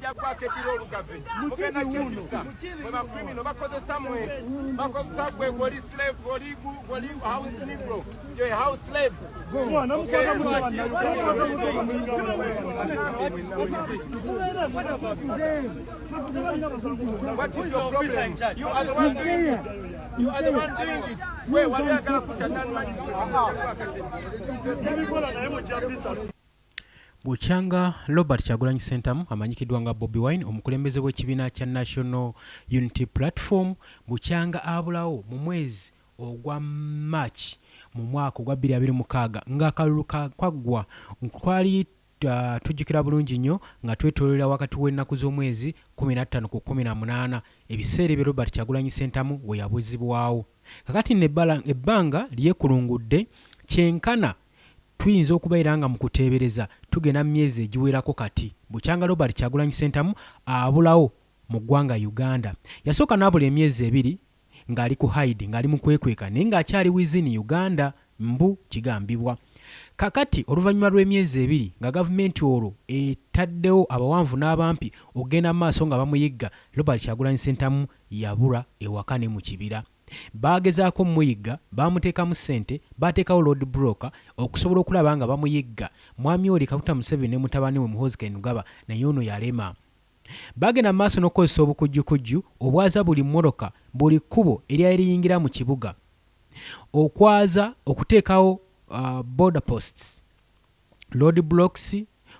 Kajja gwako eddira olugave mugenda kyejjusa mwe bakrimino bakozesa mwe bakozesa gwe goli slave goli goli house negro you're a house slave. What is your problem? You are the one doing it. You are the one doing it. We wali ayagala kutta nani? Bukyanga Robert Kyagulanyi Ssentamu amanyikiddwa nga Bobi Wine, omukulembeze w'ekibiina kya National Unity Platform, bukyanga abulawo mu mwezi ogwa March mu mwaka ogwa 2026 ng'akalulu kaggwa. Twali tujjukira bulungi nnyo nga twetoololera wakati w'ennaku z'omwezi 15 ku 18, ebiseera ebyo Robert Kyagulanyi Ssentamu we yabuzibwawo. Kakati nno ebbanga lyekulungudde kyenkana tuyinza okubeera nga mu kuteebereza tugenda mu myezi egiwerako kati bukyanga Robert Kyagulanyi Ssentamu abulawo mu ggwanga Uganda. Yasooka n'abula emyezi 2 ng'ali ku hide, ng'ali mu kwekweka, naye ng'akyali within Uganda, mbu kigambibwa. Kakati oluvannyuma lw'emyezi 2 nga gavumenti olwo etaddewo abawanvu n'abampi okugenda mu maaso nga bamuyigga, Robert Kyagulanyi Ssentamu yabula ewaka ne mu kibira. Baagezaako omuyigga, baamuteekamu ssente, baateekawo road block okusobola okulaba nga bamuyigga Mwami Yoweri Kaguta Museveni ne mutabani we Muhoozi Kainerugaba, naye ono yalema. Baagenda mu maaso n'okukozesa obukujjukujju obwaza buli mmotoka, buli kkubo eryali liyingira mu kibuga, okwaza, okuteekawo border posts, road blocks,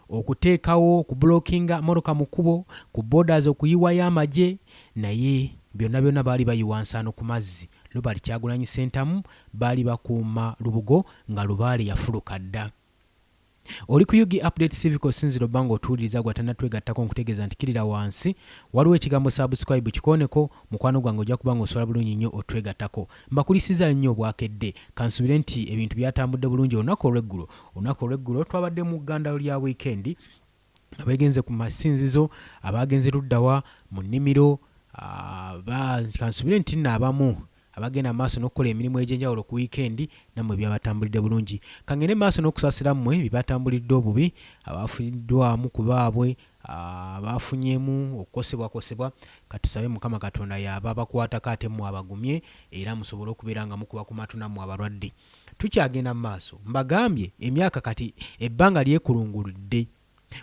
okuteekawo okublockinga mmotoka mu kkubo, ku borders okuyiwayo amagye, naye byonna byonna baali bayiwa nsaano ku mazzi. Robert Kyagulanyi Ssentamu baali bakuuma lubugo nga lubaale yafuluka dda. Oli ku UG Update Civic, osinzira obba ng'otuwuliriza. Gwe atannatwegattako, nkutegeeza nti kirira wansi, waliwo ekigambo "subscribe", kikooneko, mukwano gwange, ojja kuba ng'osobola bulungi nnyo otwegattako. Mbakulisiza nnyo obwakedde. Kansubire nti ebintu byatambudde bulungi olunaku olw'eggulo. Olunaku olw'eggulo twabadde mu ggandalo lya wiikendi, abegenze ku masinzizo, abagenze luddawa mu nnimiro. Kansubire nti nno abamu abagenda maaso n'okukola emirimu egy'enjawulo ku wiikendi nammwe byabatambulidde bulungi. Kangende maaso n'okusaasira mmwe byebatambulidde obubi, abafiiriddwamu ku baabwe, abafunyemu okukosebwakosebwa. Katusabe Mukama Katonda y'aba abakwatako ate mmwe abagumye era musobole okubeera nga mukuba ku matu nammwe abalwadde. Tukyagenda mu maaso. Mbagambye emyaka kati ebbanga lyekulunguludde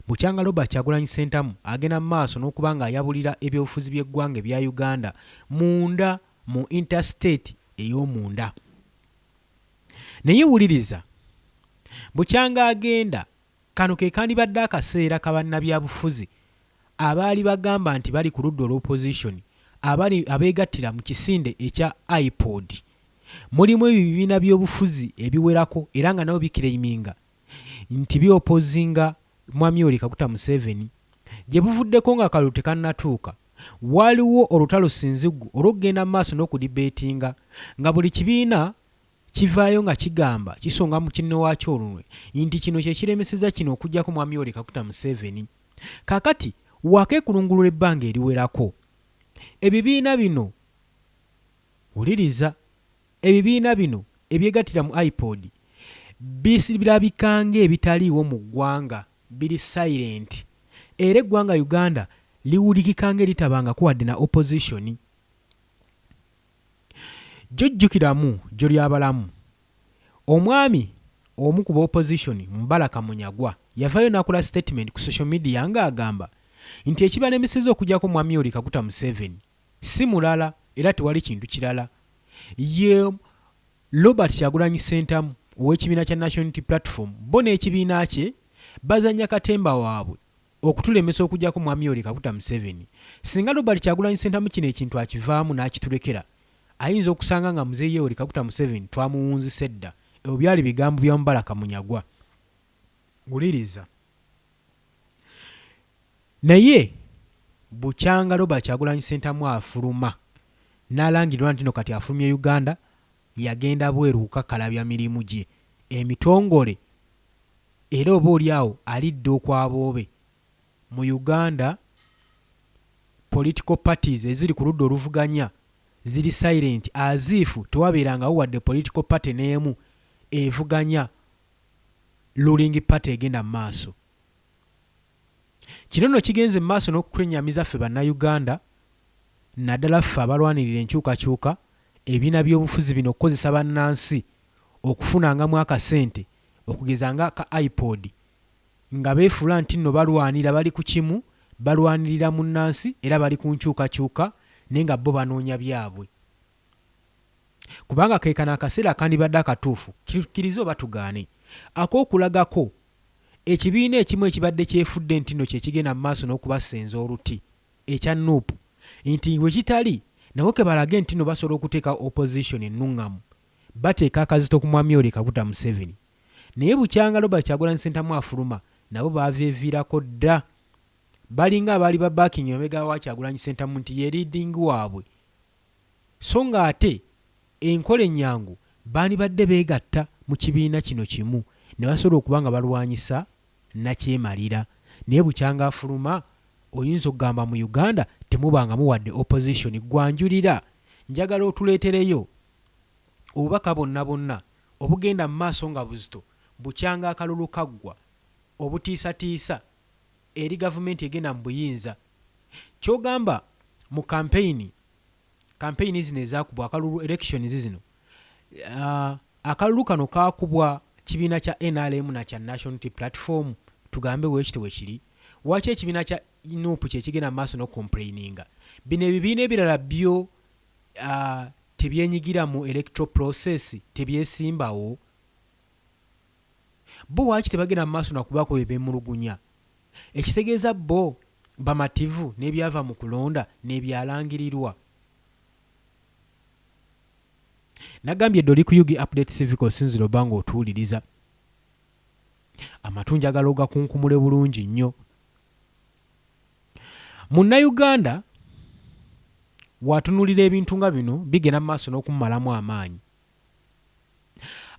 bukyanga Robert Kyagulanyi Ssentamu agenda mu maaso n'okuba ng'ayabulira ebyobufuzi by'eggwanga ebya Uganda munda mu interstate ey'omunda. Naye wuliriza, bukyanga agenda, kano ke kandibadde akaseera ka bannabyabufuzi abaali bagamba nti bali ku ludda olw'opposition, abali abeegattira mu kisinde ekya IPOD. Mulimu ebibiina by'obufuzi ebiwerako era nga nabo biclaiminga nti byopposinga Mwami Yoweri Kaguta Museveni. Gye buvuddeko ng'akalulu tekannatuuka, waaliwo olutalo sinziggu olw'okugenda mu maaso n'okudebatinga nga buli kibiina kivaayo nga kigamba kisonga mu kinne waakyo olunwe nti kino kye kiremesezza kino okuggyako Mwami Yoweri Kaguta Museveni. Kaakati waakeekulungulula ebbanga eriwerako, ebibiina bino, wuliriza, ebibiina bino ebyegattira mu IPOD birabika ng'ebitaliiwo mu ggwanga, biri silent, era eggwanga Uganda liwulikika ng'eritabangako wadde na opposition. Jjukiramu jjo ly'abalamu, omwami omu ku opposition, Mubaraka Munyagwa, yavaayo n'akola statement ku social media ng'agamba nti ekibalemesezza okuggyako Mwami Yoweri Kaguta Museveni si mulala era tewali kintu kirala, ye Robert Kyagulanyi Ssentamu ow'ekibiina kya National Unity Platform. Bo n'ekibiina kye bazannya katemba waabwe okutulemesa okuggyako Mwami Yoweri Kaguta Museveni. Singa Robert Kyagulanyi Ssentamu kino ekintu akivaamu n'akitulekera, ayinza okusanga nga Muzeeyi Yoweri Kaguta Museveni twamuwunzise dda. Ebyo byali bigambo bya Mubaraka Munyagwa. Wuliriza, naye bukyanga Robert Kyagulanyi Ssentamu afuluma n'alangirirwa nti no kati afulumye Uganda, yagenda bweru kukakalabya mirimu gye emitongole, era oba oli awo alidde okwaboobe. Mu Uganda political parties eziri ku ludda oluvuganya ziri silent as if tewabeerangawo wadde political party n'emu evuganya ruling party egenda mu maaso. Kino nno kigenze mu maaso n'okutwennyamiza ffe Bannayuganda naddala ffe abalwanirira enkyukakyuka, ebibiina by'obufuzi bino okukozesa bannansi okufunangamu akasente okugeza nga aka ipod nga beefuula nti nno balwanira bali ku kimu, balwanirira munnansi era bali ku nkyukakyuka naye nga bo banoonya byabwe. Kubanga ke kano akaseera akandibadde akatuufu, tukkirize oba tugaane, ak'okulagako ekibiina ekimu ekibadde kyefudde nti nno kye kigenda mu maaso n'okubasenza oluti, ekya nup, nti bwe kitali nabo ke balage nti nno basobola okuteekawo opposition ennung'amu, bateeka akazito ku Mwami Yoweri Kaguta Museveni. Naye bukyanga Robert Kyagulanyi Ssentamu afuluma, nabo baaveeviirako dda. Balinga abaali ba backing emabega wa Kyagulanyi Ssentamu nti ye leading waabwe. So nga ate enkola ennyangu bandibadde beegatta mu kibiina kino kimu ne basobola okuba nga balwanyisa nnakyemalira. Naye bukyanga afuluma oyinza okugamba mu Uganda temubangamu wadde opposition. Ggwe anjulira njagala otuleetereyo obubaka bwonna bwonna obugenda mu maaso nga buzito bukyanga akalulu kaggwa obutiisatiisa eri gavumenti egenda mu buyinza. Ky'ogamba mu kampeyini, kampeyini zino ezaakubwa akalulu, elections zino, akalulu kano kaakubwa kibiina kya nrm na kya National Unity Platform, tugambe bwekityo bwe kiri. Waki ekibiina kya nup kye kigenda mu maaso n'okucomplaininga? Bino ebibiina ebirala byo tebyenyigira mu electoral process, tebyesimbawo? Bo waaki tebagenda mu maaso na kubaako bye beemulugunya? Ekitegeeza bo bamativu n'ebyava mu kulonda n'ebyalangirirwa? Nagambye dda oli ku Ug Update Civic osinzira oba ng'otuwuliriza. Amatu njagala ogakunkumule bulungi nnyo. Munnayuganda w'atunuulira ebintu nga bino bigenda mu maaso n'okumumalamu amaanyi.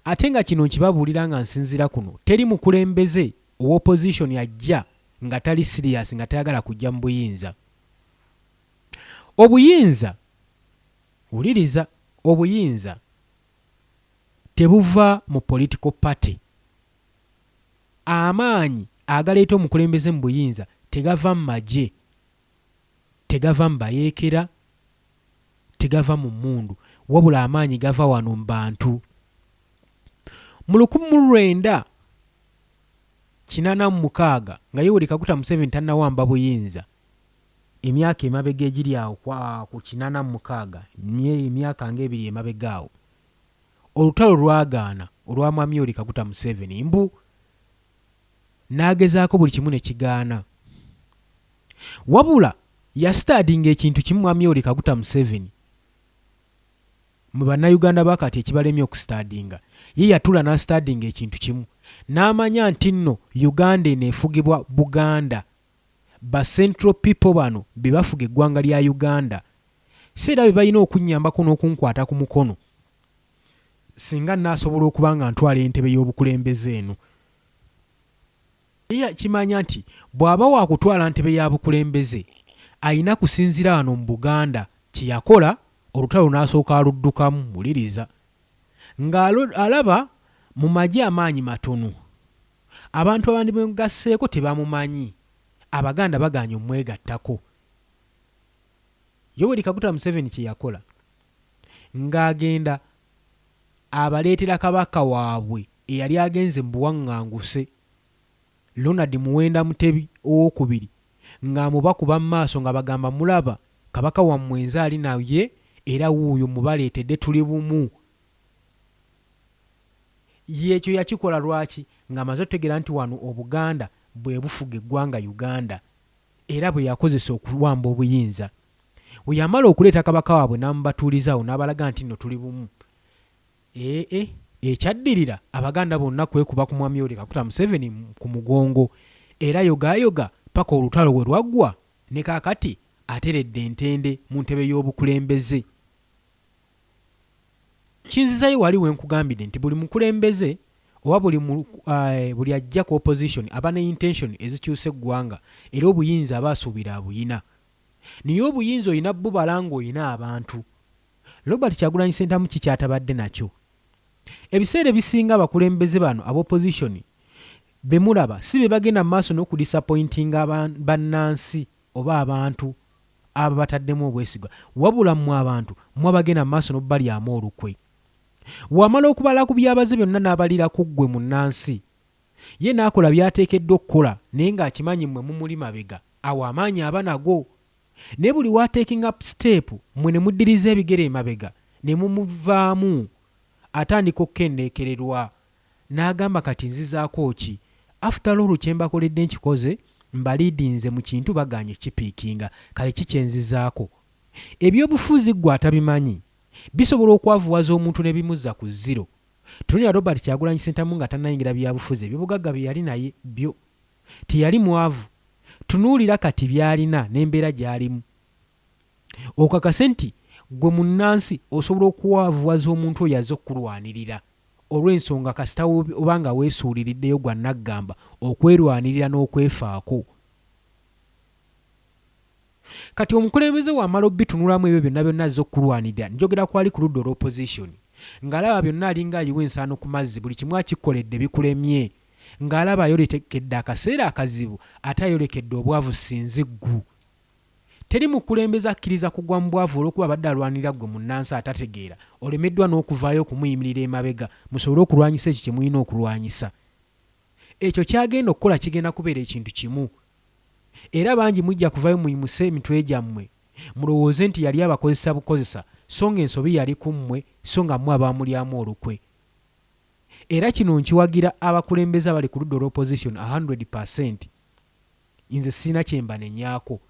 Ate nga kino nkibabuulira nga nsinziira kuno, teri mukulembeze owa opposition ajja nga tali serious nga tayagala kujja mu buyinza. Obuyinza, wuliriza, obuyinza tebuva mu political party. Amaanyi agaleeta omukulembeze mu buyinza tegava mu magye, tegava mu bayeekera, tegava mu mmundu, wabula amaanyi gava wano mu bantu. Mu 1986 nga Yoweri Kaguta Museveni tannawamba buyinza, emyaka emabega egiri awo ku 86, emyaka ng'ebiri emabega awo, olutalo lwagaana olwa Mwami Yoweri Kaguta Museveni mbu n'agezaako buli kimu ne kigaana. Wabula yasitaadinga ekintu kimu Mwami Yoweri Kaguta Museveni, mwe Bannayuganda ba kati ekibalemye okusitaadinga. Ye yatuula n'asitaadinga ekintu kimu n'amanya nti nno Uganda eno efugibwa Buganda, ba Central people bano be bafuga eggwanga lya Uganda. Si era be balina okunnyambako n'okunkwata ku mukono singa nnaasobola okuba nga ntwala entebe y'obukulembeze eno. Ye yakimanya nti bw'aba wa kutwala ntebe ya bukulembeze, alina kusinziira wano mu Buganda. Kye yakola, olutalo n'asooka aluddukamu. Wuliriza. Nga alaba mu magye amaanyi matono. Abantu abandimwegasseeko tebamumanyi. Abaganda bagaanye omwegattako. Yoweri Kaguta Museveni kye yakola, ng'agenda abaleetera Kabaka waabwe eyali agenze mu buwaŋŋanguse, Ronald Muwenda Mutebi Owookubiri, ng'amubakuba mu maaso ng'abagamba mulaba Kabaka wammwe nze ali naye era wuuyo mmubaleetedde tuli bumu. Ye ekyo yakikola lwaki? Ng'amaze otutegeera nti wano Obuganda bwe bufuga eggwanga Uganda era bwe yakozesa okuwamba obuyinza. Bwe yamala okuleeta Kabaka waabwe n'amubatuuliza awo n'abalaga nti nno tuli bumu. Eeh ekyaddirira Abaganda bonna kwekuba ku Mwami Yoweri Kaguta Museveni ku mugongo era yogaayoga paka olutalo we lwaggwa ne kaakati ateredde ntende mu ntebe y'obukulembeze. Kinzizayo wali wenkugambidde nti buli mukulembeze oba buli buli ajja ku opposition aba ne intention ezikyusa eggwanga era obuyinza aba asuubira abuyina. Naye obuyinza olina bubala ng'olina abantu. Robert Kyagulanyi Ssentamu ki ky'atabadde nakyo? Ebiseera ebisinga abakulembeze bano aba opposition Be mulaba si be bagenda mu maaso n'okudisappointinga bannansi oba abantu ababataddemu obwesigwa, wabula mmwe abantu mmwe abagenda mu maaso n'okubalyamu olukwe. Bw'amala okubala ku by'abaze byonna n'abalira ku ggwe munnansi, ye n'akola by'ateekeddwa okukola naye ng'akimanyi mmwe mumuli mabega, awo amaanyi aba nago. Naye buli w'ateekinga siteepu mmwe ne muddiriza ebigere emabega ne mumuvaamu, atandika okukendeekererwa n'agamba kati nzizaako ki? After all kye mbakoledde nkikoze, mbaliidinze mu kintu bagaanye okukipiikinga, kale ki kye nzizaako? Ebyobufuzi ggwe atabimanyi, bisobola okwavuwaza omuntu ne bimuzza ku zero. Tunuulira Robert Kyagulanyi Ssentamu nga tannayingira byabufuzi ebyobugagga bye yali naye byo. Teyali mwavu. Tunuulira kati by'alina n'embeera gy'alimu. Okakase nti ggwe munnansi osobola okwavuwaza omuntu oyo azze okukulwanirira olw'ensonga kasita oba nga weesuuliriddeyo gwa nnaggamba okwerwanirira n'okwefaako. Kati omukulembeze bw'amala obitunulamu ebyo byonna byonna azze okukulwanirira, njogera ku ali ku ludda olwa opposition, ng'alaba byonna alinga ayiwa ensaano ku mazzi buli kimu akikkoledde bikulemye, ng'alaba ayolekedde akaseera akazibu ate ayolekedde obwavu ssinziggu. Teri mukulembeze akkiriza kugwa mu bwavu olw'okuba abadde alwanirira ggwe munnansi atategeera, olemeddwa n'okuvaayo okumuyimirira emabega musobole okulwanyisa ekyo kye mulina okulwanyisa. Ekyo ky'agenda okukola kigenda kubeera ekintu kimu. Era bangi mujja kuvaayo muyimuse emitwe gyammwe mulowooze nti yali abakozesa bukozesa so nga ensobi yali ku mmwe so nga mmwe abaamulyamu olukwe. Era kino nkiwagira abakulembeze abali ku ludda olwa opposition a hundred per cent. Nze sirina kye mbanenyaako.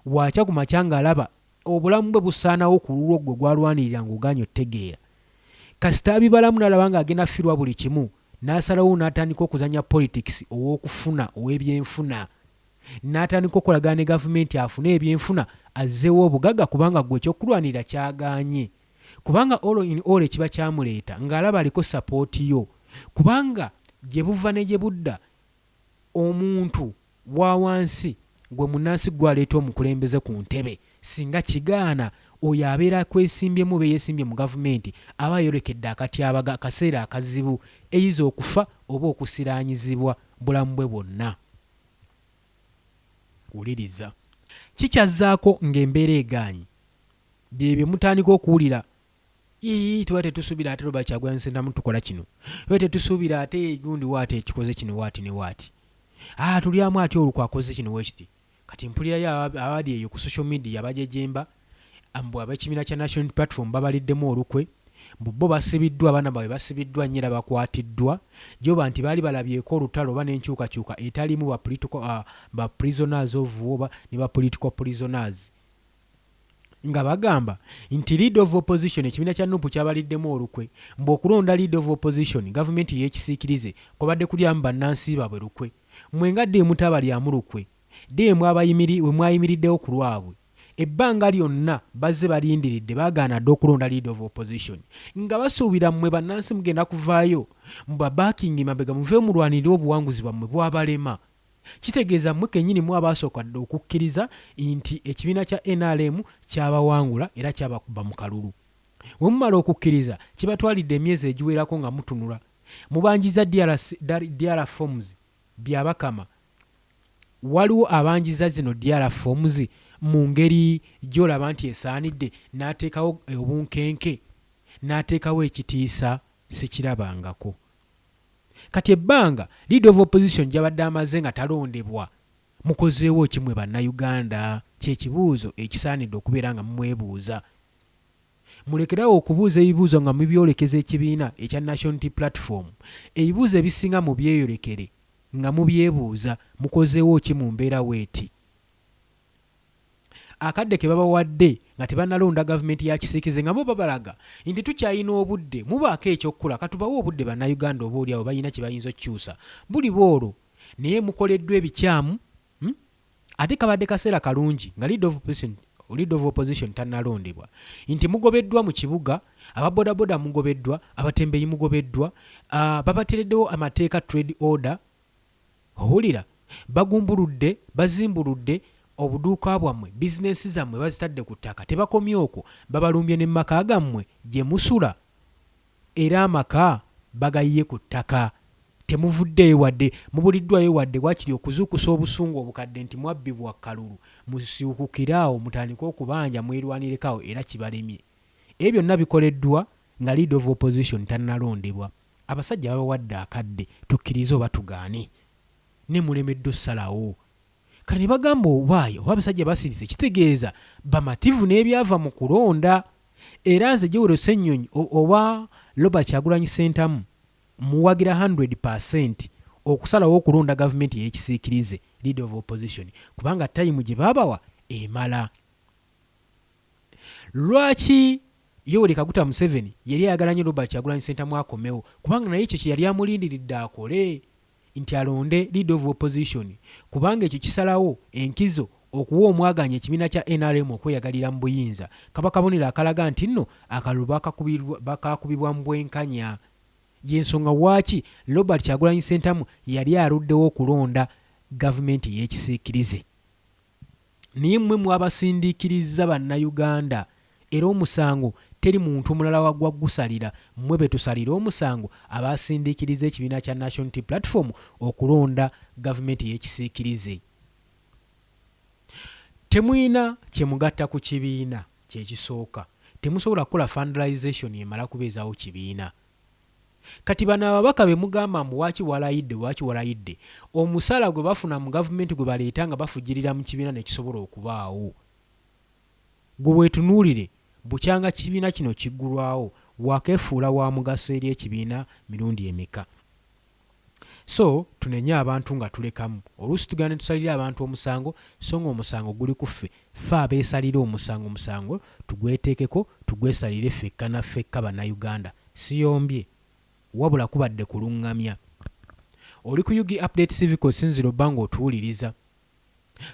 Bwakya ku makya ng'alaba obulamu bwe busaanawo ku lulwo ggwe gw'alwanirira ng'ogaanye otutegeera. Kasita abibalamu n'alaba ng'agenda fiirwa buli kimu n'asalawo n'atandika okuzannya politics ow'okufuna ow'ebyenfuna. N'atandika okukolagana ne gavumenti afune ebyenfuna azzeewo obugagga kubanga ggwe eky'okukulwanirira kyagaanye. Kubanga all in all ekiba kyamuleeta ng'alaba aliko support yo kubanga gye buva ne gye budda Omuntu wawansi gwe munansi gwe aleeta omukulembeze ku ntebe singa kigaana oyo abeera akwesimbyemu oba eyesimbye mu gavumenti aba ayolekedde akatyabaga akaseera akazibu eyiza okufa oba okusiraanyizibwa bulamu bwe bwonna. Wuliriza. Ki kyazzaako nga embeera egaanyi? Byebyo mutandika okuwulira Yii tuba tetusubira ate Robert Kyagulanyi Ssentamu tukola kino. Tuba tetusubira ate gundi waati ekikoze kino waati ne waati. Ah tulyamu ate olukwe akoze kino wekiti. Kati mpulirayo abali eyo ku social media bajejemba mbu ab'ekibiina kya National Unity Platform babaliddemu olukwe mbu bo basibiddwa abaana baabwe basibiddwa nnyo era bakwatiddwa gyoba nti baali balabyeko olutalo oba n'enkyukakyuka etaliimu ba political, uh, ba prisoners of war ne ba political prisoners. Nga bagamba nti leader of opposition ekibiina kya nup kyabaliddemu olukwe mbu okulonda leader of opposition gavumenti eyekisiikirize kwabadde kulyamu bannansi babwe lukwe. Mmwe nga ddi wemutabalyamu lukwe? Ddi wemwayimiriddewo ku lwabwe? Ebbanga lyonna bazze balindiridde bagaana dda okulonda leader of opposition nga basuubira mmwe bannansi mugenda kuvaayo mubabakinge emabega muveeyo mulwanirire obuwanguzi bwammwe bwabalema. Kitegeeza mmwe kennyini mmwe abaasooka dda okukkiriza nti ekibiina kya nrm kyabawangula era kyabakuba mu kalulu. Bwe mumala okukkiriza, kibatwalidde emyezi egiwerako nga mutunula. Mubanjizza DR forms, Byabakama. Waliwo abanjizza zino DR forms mu ngeri gy'olaba nti esaanidde n'ateekawo obunkenke, n'ateekawo ekitiisa? Sikirabangako. Kati ebbanga leader of opposition gyabadde amaze nga talondebwa mukozeewo ki mwe bannayuganda? Kyekibuuzo ekisaanidde okubeera nga mumwebuuza. Mulekere awo okubuuza ebibuuzo nga mubyolekeza ekibiina ekya National Unity Platform. Ebibuuzo ebisinga mubyeyolekere nga mubyebuuza mukozeewo ki mu mbeera bweti? Akadde ke babawadde nga tebanalonda gavumenti ya kisiikize nga bo babalaga nti tukyalina obudde mubaako eky'okukola katubawe obudde Bannayuganda oba oli awo balina kye bayinza okukyusa buliba olwo naye mukoleddwa ebikyamu hmm? Ate kabadde kaseera kalungi nga leader of opposition, leader of opposition tannalondebwa nti mugobeddwa mu kibuga aba bodaboda mugobeddwa abatembeyi mugobeddwa uh, babatereddewo amateeka trade order Owulira? Bagumbuludde, bazimbuludde, obuduuka bwammwe, bizinensi zammwe bazitadde ku ttaka. Tebakomye okwo, babalumbye ne mu maka gammwe gye musula, era amaka bagayiye ku ttaka. Temuvuddeeyo wadde mubuliddwayo wadde wakiri okuzuukusa obusungu obukadde nti mwabbibwa kalulu, musiwuukukire awo mutandike okubanja mwerwanireko awo era kibalemye. Ebyo byonna bikoleddwa nga leader of opposition tannalondebwa. Abasajja babawadde akadde tukkirize oba tugaane ne mulemeddwa ossalawo. Kati ne bagamba obaayi oba abasajja basirise kitegeeza bamativu n'ebyava mu kulonda. Era nze Joel Ssenyonyi oba Robert Kyagulanyi Ssentamu muwagira 100% okusalawo okulonda gavumenti ey'ekisiikirize, leader of opposition, kubanga tayimu gye baabawa emala. Lwaki Yoweri Kaguta Museveni yali ayagala nnyo Robert Kyagulanyi Ssentamu akomewo? Kubanga naye ekyo kye yali amulindiridde akole, nti alonde leader of opposition, kubanga ekyo kisalawo enkizo okuwa omwagaanya ekibiina kya nrm okweyagalira mu buyinza. Kaba kabonero akalaga nti nno akalulu bakaakubibwa mu bwenkanya. Y'ensonga waaki Robert Kyagulanyi Ssentamu yali aluddewo okulonda gavumenti ey'ekisiikirize. Naye mmwe mwabasindiikirizza Bannayuganda era omusango teri muntu mulala wagwa gusalira, mmwe be tusalira omusango abaasindiikiriza ekibiina kya National Unity Platform okulonda gavumenti ey'ekisiikirize. Temulina kye mugatta ku kibiina, kye kisooka. Temusobola kukola fundraisation emala kubeezaawo kibiina. Kati bano ababaka be mugamba mbu waaki walayidde, waaki walayidde, omusaala gwe bafuna mu gavumenti gwe baleeta nga bafujjirira mu kibiina ne kisobola okubaawo. Ggwe weetunuulire, bukyanga kibiina kino kiggulwawo, waakeefuula wa mugaso eri ekibiina mirundi emeka? So tunenye abantu nga tulekamu. Oluusi tugenda ne tusalira abantu omusango so nga omusango guli ku ffe. Ffe abeesalira omusango, omusango tugweteekeko tugwesalire ffekka na ffekka Bannayuganda. Siyombye wabula kubadde kulungamya. Oli ku Ug Update Civic osinzira obba nga otuwuliriza.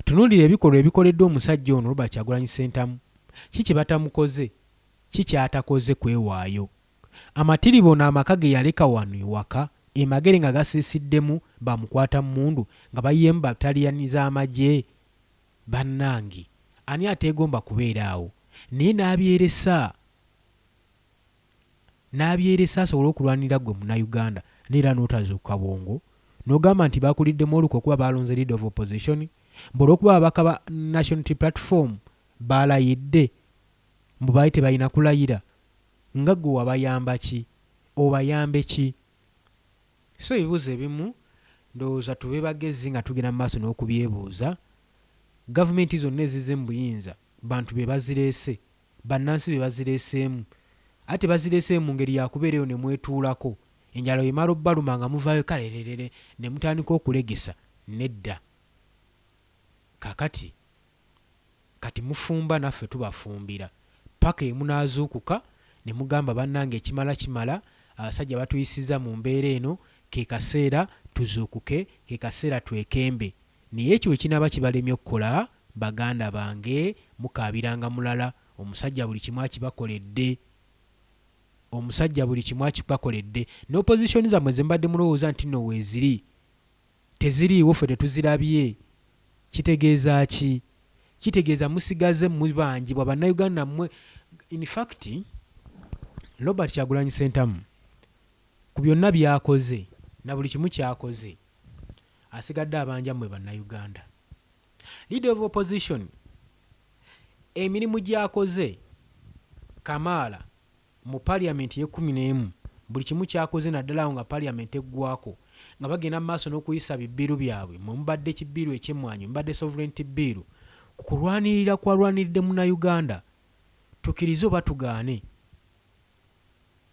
Tunuulira ebikolwa ebikoleddwa omusajja ono Robert Kyagulanyi Ssentamu. Ki kye batamukoze? Ki ky'atakoze kwewaayo? Amatiribono amaka ge yaleka wano ewaka e Magere nga gasiisiddemu bamukwatammundu nga bayiyeemu bataliyani z'amagye? Bannange ani ateegomba kubeera awo? Naye n'abyeresa n'abyeresa asobole okulwanirira ggwe Munnayuganda naye era n'otazuukuka bwongo n'ogamba nti baakuliddemu olukwe okuba baalonze leader of opposition mbu olw'okuba ababaka ba National Unity Platform baalayidde mbu baali tebalina kulayira nga ggwe wabayamba ki? Obayambe ki? So ebibuuzo ebimu ndowooza tube bagezi nga tugenda mu maaso n'okubyebuuza. Gavumenti zonna ezizze mu buyinza bantu be bazireese, bannansi be bazireeseemu. Ate tebazireeseemu mu ngeri ya kubeera eyo ne mwetuulako, enjala bw'emala obbaluma nga muvaayo kaleererere ne mutandika okulegesa. Nedda. Kaakati. Kati mufumba naffe tubafumbira paka emunaazuukuka ne mugamba bannange ekimala kimala, abasajja batuyisizza mu mbeera eno, ke kaseera tuzuukuke, ke kaseera twekembe. Naye ekyo bwe kinaaba kibalemye okukola, baganda bange, mukaabiranga mulala. Omusajja buli kimu akibakoledde. Omusajja buli kimu akibakoledde. Ne opposition zammwe ze mubadde mulowooza nti nno weeziri, Teziriiwo ffe tetuzirabye. Kitegeeza ki? Kitegeeza musigaze mubanjibwa bannayuganda mmwe. In fact Robert Kyagulanyi Ssentamu ku byonna by'akoze na buli kimu ky'akoze asigadde abanja mmwe bannayuganda. Leader of opposition emirimu gy'akoze kamaala mu parliament eyekumi n'emu buli kimu kyakoze naddala awo nga parliament eggwako nga bagenda mu maaso n'okuyisa bi bbiiru byabwe mwe mubadde ki bbiiru eky'emmwanyi mubadde sovereignty bbiiru ku kulwanirira kwalwaniridde Munnayuganda tukirize oba tugaane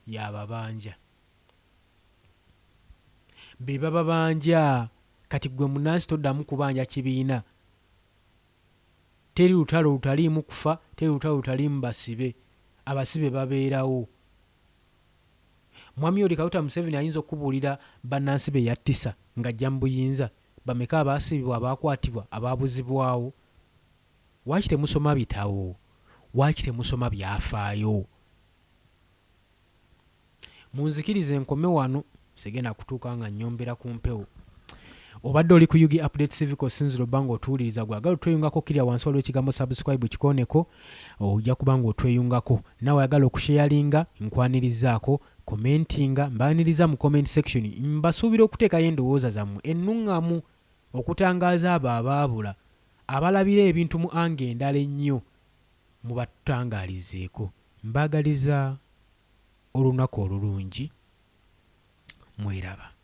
y'ababanja be bababanja kati ggwe munnansi toddamu kubanja kibiina. Teri lutalo lutaliimu kufa, teri lutalo lutaliimu basibe. Abasibe babeerawo. Mwami Yoweri Kaguta Museveni ayinza okukubuulira bannansi be yattisa ng'ajja mu buyinza? Bameka abaasibibwa, abaakwatibwa, abaabuzibwawo? Lwaki temusoma bitabo? Lwaki temusoma byafaayo? Munzikirize nkome wano, sigenda kutuuka nga nnyombera ku mpewo. Obadde oli ku Ug Update Civic osinzira obba nga otuwuliriza gwe agala otweyungako kkirira wansi waliwo ekigambo subscribe kikooneko ojja kuba nga otweyungako. Naawe ayagala okusharinga nkwanirizaako. Commentinga, mbaaniriza mu comment section, mbasuubira okuteekayo endowooza zammwe ennuŋŋamu okutangaaza abo abaabula, abalabira ebintu mu angle endala ennyo mubatutangaalizeeko. Mbaagaliza olunaku olulungi, mweraba.